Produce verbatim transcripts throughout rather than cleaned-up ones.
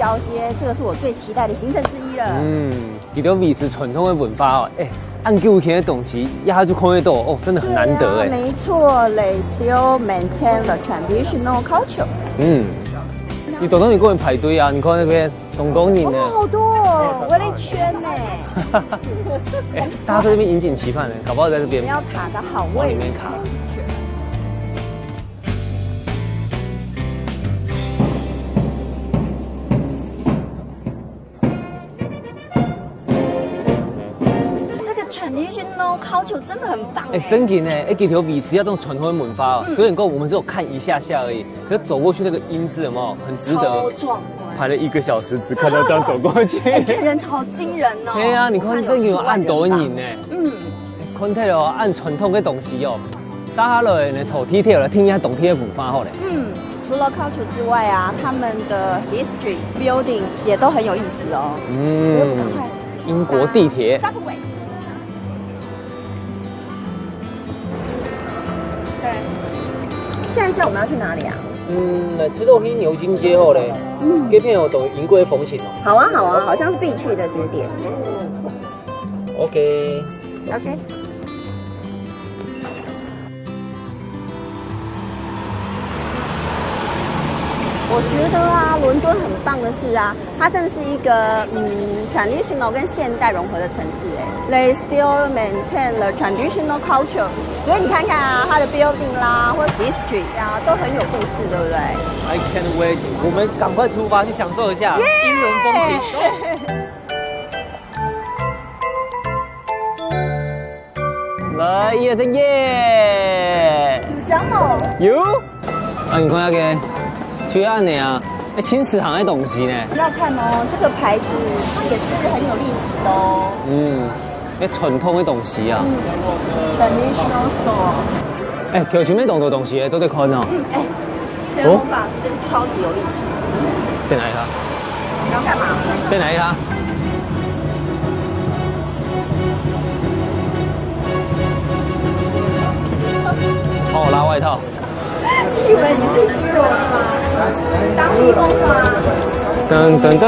老街，这个是我最期待的行程之一了。嗯，佢兜維持傳統个文化哦，哎，恁久以前个東西，一下就看得到哦，真的很難得哎。對啊，沒錯，Les still maintain the traditional culture。嗯，你等等你過來排隊啊，你看那邊東東人呢。哦，好多哦，圍了一圈呢。哎，大家在这边引颈期盼呢，搞不好在这边不要卡个好位置。往里面卡。 這個 traditional culture 真的很棒哎，哎。真的呢，哎，佢兜維持這種傳統的文化哦。嗯。雖然講我們只有看一下下而已，可是走過去那個音質有沒有很值得？超壯觀。排了一個小時，只看到這樣走過去。哎，人潮好驚人哦。對啊，你看這有恁多人呢。嗯。看起來哦，恁傳統个東西哦， 接下來呢，坐地鐵來聽一下當地个文化好了。嗯，除了 culture 之外啊，他們的 history buildings 也都很有意思哦。嗯，英國地鐵。Subway。對，下一站我們要去哪裡啊？嗯，來，這就去牛津街好了。嗯，這片有當英國个風情哦。好啊，好啊，好像是必去的景點。OK。OK。 我覺得啊，倫敦很棒的是啊，它真的是一個，嗯，traditional 跟現代融合的城市欸。They still maintain the traditional culture，所以你看看啊，它的 building 啦，或者 history 啊，都很有故事，對不對？I can't wait，我們趕快出發去享受一下英倫風情。來，耶，耶！有獎哦。有。啊，你看那個，就恁樣啊，欸，親子行个東西呢。不要看哦，這個牌子它也是很有歷史的哦。嗯，欸，傳統个東西啊。嗯，traditional store。欸，有啥物當多東西欸，都在看哦。嗯，欸， Candle Bus 這個超級有歷史。在哪一行？你要幹嘛？在哪一行？幫我拉外套。你以為你是虛榮嗎？當披風嗎？噔噔噔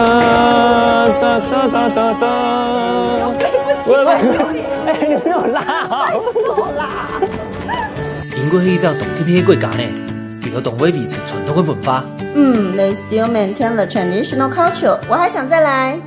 噔噔噔噔噔。喂喂，欸，你沒有拉好。手啦。英國係一隻當特別个國家呢，佢兜當會維持傳統个文化。嗯，they still maintain the traditional culture。我還想再來。